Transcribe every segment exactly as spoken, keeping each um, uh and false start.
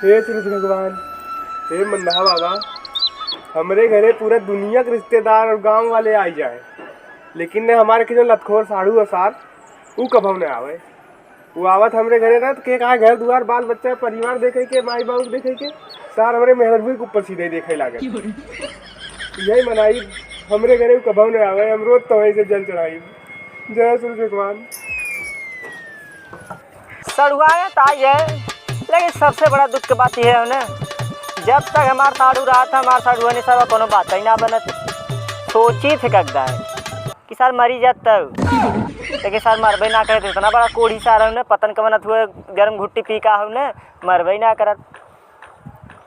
हे सूरज भगवान, हे मंदहा बाबा, हमरे घरे पूरा दुनिया के रिश्तेदार और गांव वाले आई जाए, लेकिन ने हमारे के जो लतखोर साढ़ू है सार, ऊ कभऊ न आवे। ऊ आवत हमरे घरे ना, तो के कहा घर दुआर, बाल बच्चा, परिवार देखे के, माई बाबू देखे के, सार हमरे मेहरबू के ऊपर सीधे देखे लागे। यही मनाई, हमरे घरे ऊ कभऊ न आवे, हम रोज तो वहीं से जल चढ़ाई। जय सूरज भगवान। सड़ुआए त आई है, लेकिन सबसे बड़ा दुख के बात यह है ना, जब तक हमार साढ़ू रहा था, हमार सड़ुआनी सब कोनो बात ही ना बनत। सोची थे कदा है कि सार मरी जात तब, लेकिन सार मरबे ना करे, तो इतना बड़ा कोढ़ी सार है ना, पतन कमनत हुए, गरम घुट्टी पी का है ना, मरबे ना करत।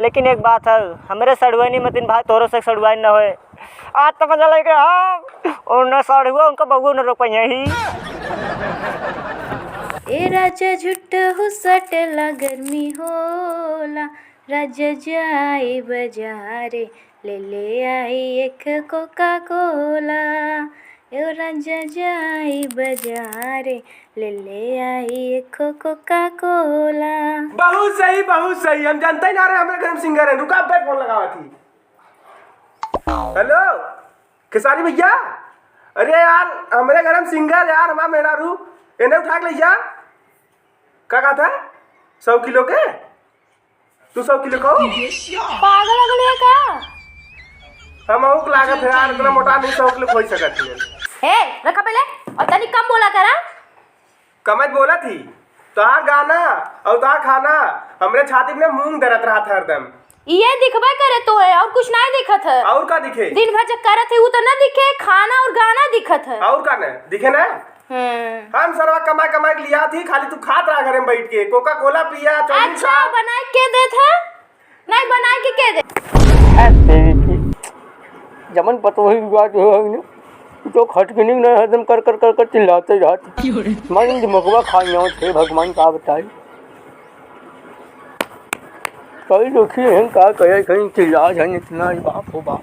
लेकिन एक बात है, हमरे सड़ुआनी मतिन भाई, तोरो से सड़ुआनी न होए। आज तो मजा लेके हम, उन्हें सड़ुआ, उनका बबुआ न रोक पाइए ही। ए राजा झुट्टहू सटेला गर्मी होला, राजा जाई बजारे, ले ले आई एक कोका कोला। ए राजा जाई बजारे, ले ले आई एक कोका कोला। बहुत सही, बहुत सही। हम जानते ही ना रहे, हमरे घर में सिंगर है। रुका, अब फोन लगावा थी। हेलो, खेसारी भैया, अरे यार, हमरे घर में सिंगर यार, हमार मेहरारू, इन्हें उठा के ले जा। का कहा था? सौ किलो के? तू सौ किलो खाओ? पागल हो गए का? हम अहू के लागत है यार, इतना मोटा नहीं, सौ किलो खोई सकत है। हे, रखा पहले, और तनी कम बोला करा। कमत बोला थी, तोहार गाना और तोहार खाना हमरे छाती में मूंग दरत रहा था हरदम। ये दिखबे करे तो है, और कुछ नहीं दिखत है। और का दिखे? दिन भर जो करत है, वो तो ना दिखे, खाना और गाना दिखत है। और का न दिखे ना? हम्म। हम सरवा कमाई कमाई के लिया थी, खाली तू खात रहा घरे में बैठ के, कोका कोला पिया, चाउमीन अच्छा, खा। बनाए के देत है? नहीं बनाए के के दे? ए, तेरी की। जमन पतोही हुआ जो है ना, तो खटकनी नहीं, हरदम कर कर कर कर चिल्लाते रहत। क्यों रे? मन दिमगवा खा जाओ थे, भगवान का बताई। कई दुखी हैं, का कहे, कहीं चिल्ला जाए इतना, बाप हो बाप।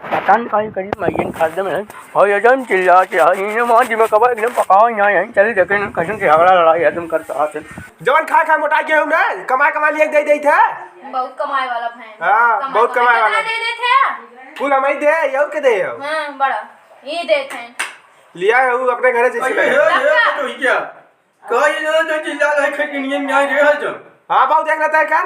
पता नहीं काहे करी, मैं ये खरीदे में है। और ये जन चिल्ला के, हाँ, ये माँ जी में कबा एकदम पकाओ यहाँ, यहीं चल देखे ना, कहीं झगड़ा लड़ाई एकदम करता है। जवन खाए खाए मोटा गया हूँ ना, कमाए कमाए लिए दे दे थे। बहुत कमाए वाला भैन। हाँ, कमाए बहुत कमाए कमाए वाला। कितना दे देते हैं? कुल हम ही दे, यहू के दे हो। हाँ, बड़ा। ये देते हैं। लिया है वो अपने घरे से अरे, सिलाई। हे, हे, तो क्या? कह ये जो, जो चिल्ला रहे, खटकनियन में आए रहे हो जो। हाँ, बाबू, देख लेता है क्या?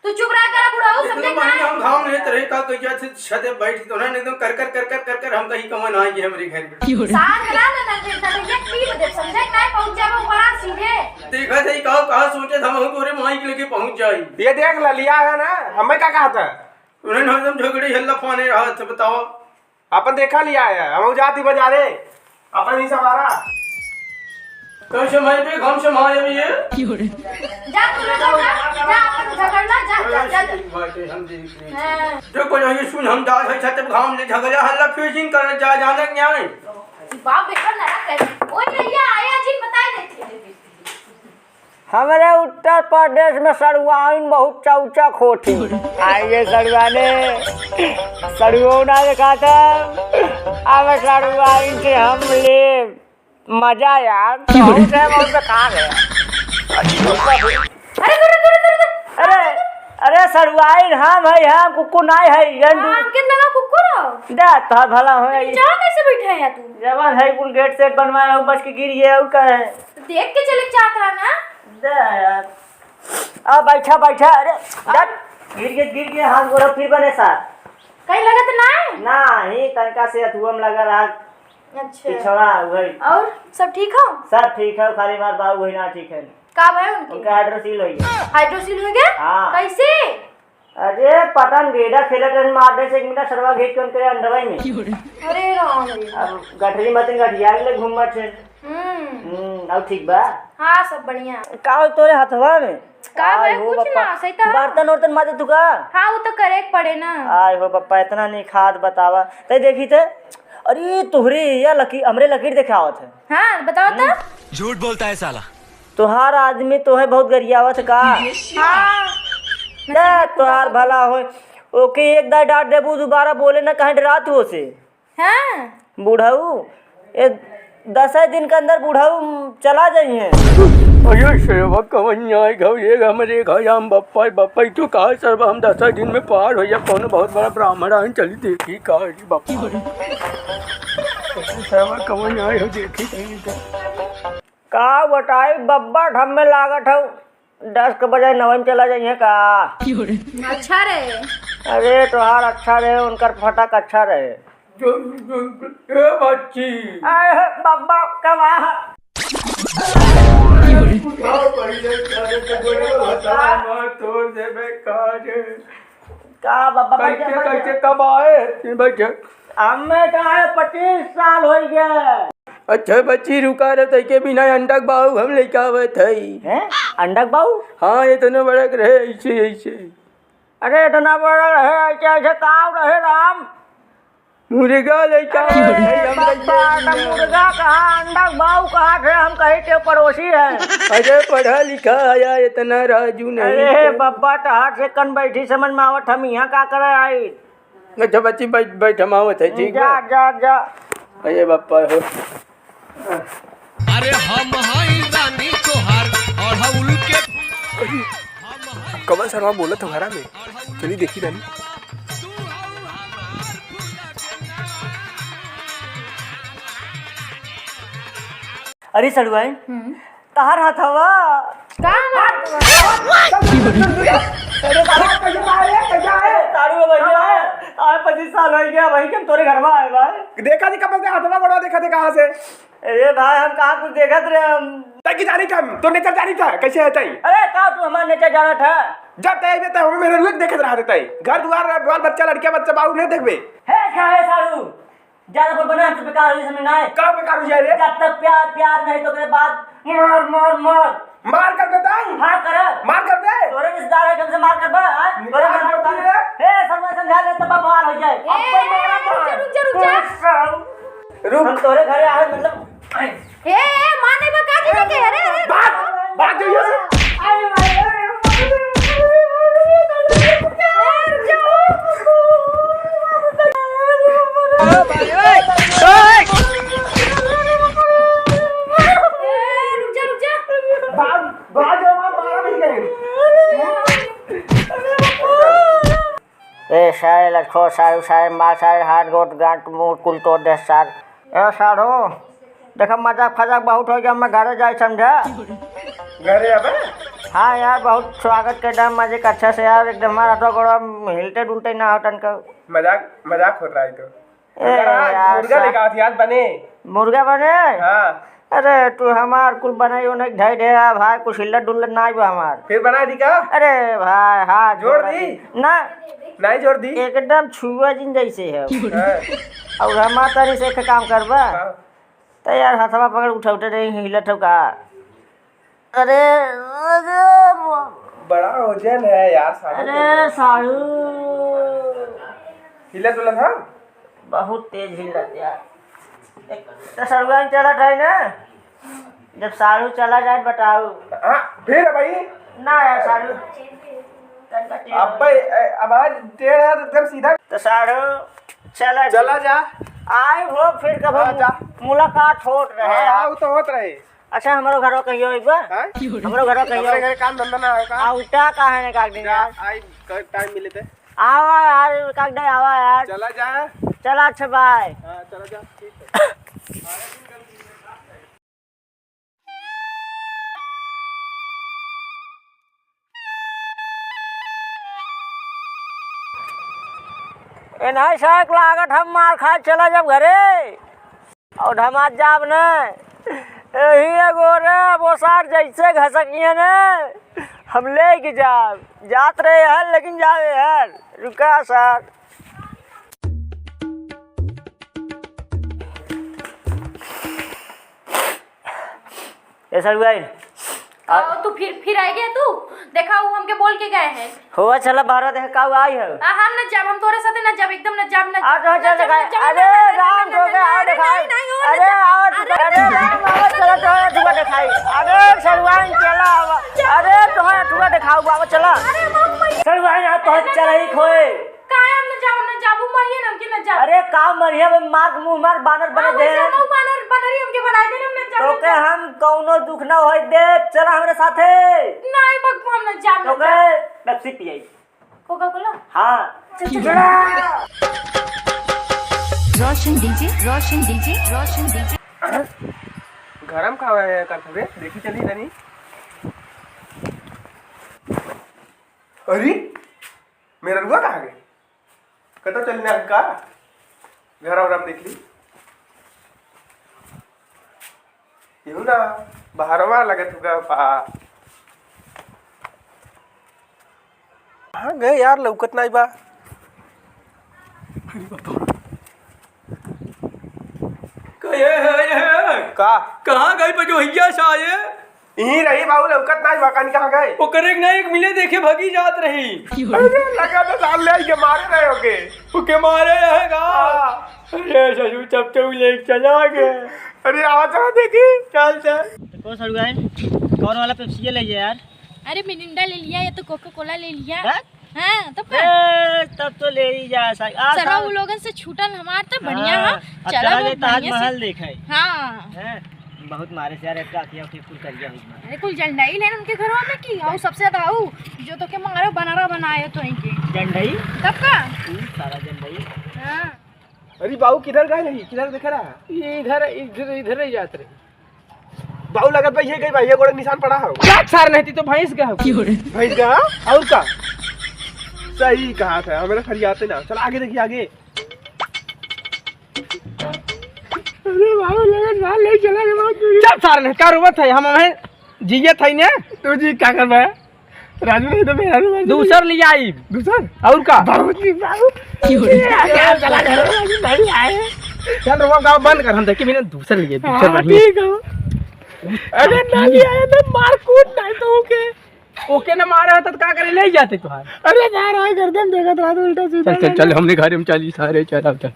तू चुप रहा कर, बुढ़ऊ, इतना समझे महीना क्या? हम घाम लेत रहे, का कहिया से छते बैठ के, उन्होंने एकदम कर, कर, कर, कर, कर, कर हम कहीं कमन आए कि हमरे घर में। सार हला ना, ना, ना, ना, ये पीट दे, समझे क्या? पहुंच जावे वहां सीधे। देखा थे, का, का सोचे था, हम तोरे माई के लेके पहुंच जाई। ये देख ला, लिया है ना, हमें का कहा था? उन्होंने हरदम झगड़े हल्ला फाने रहा था, बताओ। अपन देखा लिया है, हम जाती बजारे, अपन ही सवारा। तो समय पे हम समय अभी ये। जा तू लोग जा, जा अपन झगड़ना, जा, जा, जा, जा। ठीक बात है, हम देख रहे हैं। हाँ। देखो, ये सुन, हम जा रहे छत पे घाम ले झगड़ा हल्ला फिर जिन कर जा जाना क्या है? बाप बेटा ना कर। ओए भैया, आया जी, बताए देते। हमरे उत्तर प्रदेश में सड़ुआइन बहुत चौचक होती। आइए सड़ुआने, सड़ुओ ना दिखाता, अब सड़ुआइन से हम ले मजा यार। बहुत है, बहुत बेकार है। अरे, अरे, अरे, अरे, अरे, अरे, सड़ुआइन हम है, हम कुकुर नहीं है, ये हाँ, हमके लगा कुकुर हो। दे, तोहर भला हो। चाह कैसे बैठा है तू? जवान है, कुल गेट सेट बनवाया हूँ, बच के गिर गया, और का है? देख के चले चाहत रहा ना। दे यार। आ, बैठा, बैठा, अरे, अब? डट। गिर गए, गिर गए, हाथ गोड़ फिर बने साथ। कहीं लगत ना है? ना, ही तनका से अथुआ में लगा रहा। अच्छा। पिछवा, वही। और सब ठीक हो? सब ठीक है, खाली हमार बाबू वही ना ठीक है। का भाई उनके? उनका हाइड्रोसील हो गया। हाइड्रोसील हो गया? हाँ। कैसे? अरे, पता न, गेंदा खेलत रहन, मार दे से एक मिनट, सरवा घेर के उनके अंडवा में। अरे राम रे। अब गठरी मतिन गठिया के ले घूमत है। हम्म। हम्म, अब ठीक बा? हाँ, सब बढ़िया। का हो तोरे हथवा में? का आय बे, हो कुछ बप्पा। ना, सही तो। बर्तन उर्तन माजे तू का? हाँ, वो तो करे के पड़े ना। आय हो बप्पा, इतना नहीं खात बतावा। ते देखी ते, अरे, तोहरे या लकी-, हमरे लकीर देखे आवत है। हाँ, बताओ तो। हम्म। झूठ बोलता है साला। तोहार आदमी तोहे बहुत गरियावत का? हाँ। जा, तोहार भला होय। ओके एक दाई डांट देबू, दोबारा बोले ना, काहे डरात हो से? हाँ। बुढ़ऊ, ए, दसै दिन के अंदर बुढ़ऊ चला जइहें। अरे सेवा कवन न्याय घाव, ये हमरे घर हम बप्पा, बप्पा, तू कहा सरवा हम दसै दिन में पार होइ जा, कौनो बहुत बड़ा ब्राह्मण आइन, चली देखी का रे बप्पा। सेवा कवन न्याय हो, देखी कहीं तो। का बताई बब्बा, ठम्मे लागत हौ। दस के बजाय नवै में चला जइहें का? अच्छा रहे। अरे, तोहार अच्छा रहे, उनकर फटक अच्छा रहे। ए बच्ची। अरे, बब्बा, कब आ? उठाओ, पहिले करे तो बोले, बताओ, मार तोड़ देबे का रे? का बब्बा, बैठ जा, बैठ जा। कैसे, कब आए? बैठ जा। हमें का है, पच्चीस साल होइ गया। अच्छा बच्ची, रुका रे, तइके बिना अंडा के बाऊ हम लइके आवत हई। हैं? अंडा के बाऊ? हाँ, इतना बड़ा के रहे, ऐसे, ऐसे। अरे, इतना बड़ा रहे, ऐसे, ऐसे काव रहे राम? मुर्गा लइके आवत हई हम, बाबा, लइके तो मुर्गा कहाँ, अंडा के बाऊ कहाँ थे? हम कहीं के पड़ोसी हैं। अरे, पढ़ा लिखा आया इतना राजू नहीं अरे, तो। बब्बा, तहार से कन बैठी समझ में आवत, हम यहाँ का करे आई? अच्छा बच्ची, बैठ, बैठ, हम आवत है, ठीक जा, बा? जा, जा। अरे बापा हो। अरे हम हई रानी तोहार अढ़उल के। कवन सरवा बोलत हो घरा में? चली देखी रानी। अरे सड़ुआइन, हम्म। तहार हथवा। का हमार? अरे बाबा, कैसे मारे, कैसे आए? तारू है भैया, आए पच्चीस साल होइ गया भाई, कि हम तोरे घरवा आए भाई। देखा जी, कब से हथवा गोड़वा देखा थे कहाँ से? अरे भाई, हम कहाँ कुछ देखत रहे हम। तै की जानी था, तो नेचर जानी था, कैसे है तै? अरे का तू हमार नेचर जाना था? जब तै अइबे तब हमें मेरे रुए देखत रहा थे तै। घर दुआर, बाल बच्चा, लड़किया बच्चा, बाबू नहीं देखबे। हे का है सारू? ज्यादा बोल बना, हमसे बेकार हो जाए, समझ में ना आए। का बेकार हो जाए रे? जब तक प्यार, प्यार नहीं तो तेरे बाद मार, मार, मार। मार कर देता हूँ। हाँ, कर। मार कर दे। तोरे रिश्तेदार है, हमसे मार कर बा, हाँ? निकाल तोरे मार कर दे। ए, समझा, समझा ले, तब बवाल हो जाए। ए, अब तो मारा रुक जा, मार। रुक जा, रुक जा। रुक। हम तोरे घरे आए, मतलब, ए, ए, माने बा का जी के, अरे, अरे। भाग, भाग जाइए से। ए, सारे लटको, सारे, सारे मार, सारे हाथ, गोड़, गांठ, मुंह, कुल तोड़ दे, सार। ए, साढ़ू, देखा, मजाक फजाक बहुत हो गया, मैं घरे जाए, समझा? घरे अब? हाँ यार, बहुत स्वागत के दम, मजे का अच्छा से यार, एकदम हमारा तो गोड़ा हिलते डुलते ना होतन का। मजाक, मजाक होत रहा है तो। ए, यार, आज यार, मुर्गा सा- लेके आवत यार बने। मुर्गा बने? हाँ। अरे, तू हमार कुल बनाई उन्हें ढाई ढेरा भाई, कुछ हिल्लत डुल्लत ना आइबा हमार। फिर बना दी का? अरे भाई, हाथ जोड़ जोड़ा दी? दी। ना। नहीं जोड़ दी? एकदम छुआ जिन जैसे है। हाँ। और हमार तरी से एक काम करबा? हाँ। तो यार, हथवा पकड़ उठा उठे नहीं, हिलत हो का? अरे, अरे, बड़ा वजन है यार, साढ़ू अरे, के। साढ़ू। हिलत डुलत, हाँ? बहुत तेज हिलत यार। एक तो सड़ुआइन चलत है ना, जब साढ़ू चला जाए बताऊ। हाँ, फिर भाई? ना यार, साढ़ू तनका टेढ़ अब हो भाई, जाए। ए, अब आज टेढ़ है तो एकदम सीधा। तो साढ़ू चला चला जा। जा। आए हो फिर कब हाँ, जा। मुलाकात होत रहे हाँ, यार। हाँ, वो तो होत रहे। अच्छा, हमरो घरवा कहियो एक बार। हाँ? हमरो घरवा कहियो। हमरे घरे काम धंधा ना है का? आ, उठा का है ना काट देंगे जा, यार। आई, क-, टाइम मिले थे। आवा यार, काट दे, आवा यार। चला जा। चला, अच्छा, बाय। हाँ, चला जा, ठीक है। एनाही साहब लागत हम मार खाए चला जब घरे। और हम आज जाब न, यही एगो रे बोसार जैसे घसकिए न, हम लेके जाब। जात रहे हर, लेकिन जावे हर। रुका सर। ए सर भाई, आ, आ, तू फिर, फिर आ गया तू? देखा, वो हमके बोल के गए हैं। हुआ चला बारह देख का आई है। आ, हम न जाब, हम तोरे साथे न जाब, एकदम न जाब, न आ, जाब, तो न चल जाब, दिखाई। न जाब, अरे, न जाब, राम न जाब, ठोके, न आ, जाब, दिखाई। न जाब, अरे, न जाब, आवा, न अरे, जाब। राम, आवा, चला, चला, ठुआ दिखाई। अरे, सलवान चला, आवा। अरे, तोहरा ठुआ दिखाऊ, आवा, चला। अरे, बाप रे। सलवान, आ, तो चला ही खोए। काहे हम न जाब, न जाब, मरिए न, हमके न जाब। अरे, का मरिए, बे, मार, मुंह मार, बानर बने आ, दे। वैसे न बानर। बनरी हमके बनाई दे, हम ना जाब। तोके हम कौनो दुख ना होए दे, चला हमरे साथे। नहीं बक, हम ना जाब, ना तोके जाब। पेप्सी पियाई। कोका कोला? हाँ। चल, चल। रोशन डीजे, रोशन डीजे, रोशन डीजे। गरम का है कर रे? देखी चली तनी। अरे, मेहररुआ कहाँ गए? कतौ चल ना का? घर और हम देख ली। केहू ना, बहरवा लगत होगा बा। कहाँ गए यार, लौकत नाई बा। अरे बाप रे। का ये है, ये है? का? कहाँ गई बजोहिया साये? यहीं रही बाबू, लौकत नाई बा, कानी कहाँ गए? ओकरे के ना एक मिले देखे भगी जात रही। अरे लगा तो साल ले आई के मारे रहे होके। ओके मारे रहेगा। हाँ। अरे ससुर, तब तो उ लेके चला गए। अरे आवा चला देखी। चल चल। तो कौन सड़ुआ है? कौन वाला पेप्सी ले लिया यार? अरे मिरिंडा ले लिया या तो कोका कोला ले लिया। बस? हाँ, तब का? ए, तब तो ले ही जा सक-, आ, सरवा सब उ लोगन से छूटल हमार तो बढ़िया हाँ, है। अब चला चला बहुत जाए ताजमहल देखे। हाँ। हैं? बहुत मारे से यार, इतना अखिया उखिया कुल करिया हुई मारे। अरे कुल जंडाई लेन उनके घरवा में की, और सबसे ज्यादा आऊ जो तोके मारो बनारा बनाए तो इनके। जंडाई? तब का? तू सारा जंडाई। हाँ। अरे बाबू किधर गए नहीं, किधर देख रहा? ये इधर, इधर, इधर ही जात रही। बाबू लगत बा ये गई बा, ये गोड़े निशान पड़ा है। क्या सार नहीं थी तो भैंस गया। भैंस गया? और का? सही कहा था, हमें फरियाते ना। चल आगे देखिए आगे। अरे बाबू लगत बा ले चला गया बहुत दूर। चल सार नहीं, का रोवत है, हम हमें जियत है ने। तू जी का करबा? राजू नहीं तो मेरा भी दूसर ले आई। दूसर? और का? बहुत ही बाबू। क्यों रे? ये यार चला गया, राजू नहीं आए। चल रुआ गाँव बंद कर, हम देखे बिना दूसर ले आई, दूसर हाँ, नहीं। ठीक है। अरे ना ले आए तो मार कूट नहीं तो ओके। ओके ना मारा होता तो का करे ले जाते तुहार। अरे यार आए गर्दन देखत रहा तो उल्टा सीधा चल चल चल, हमने घर में चली सारे, चल अब चल।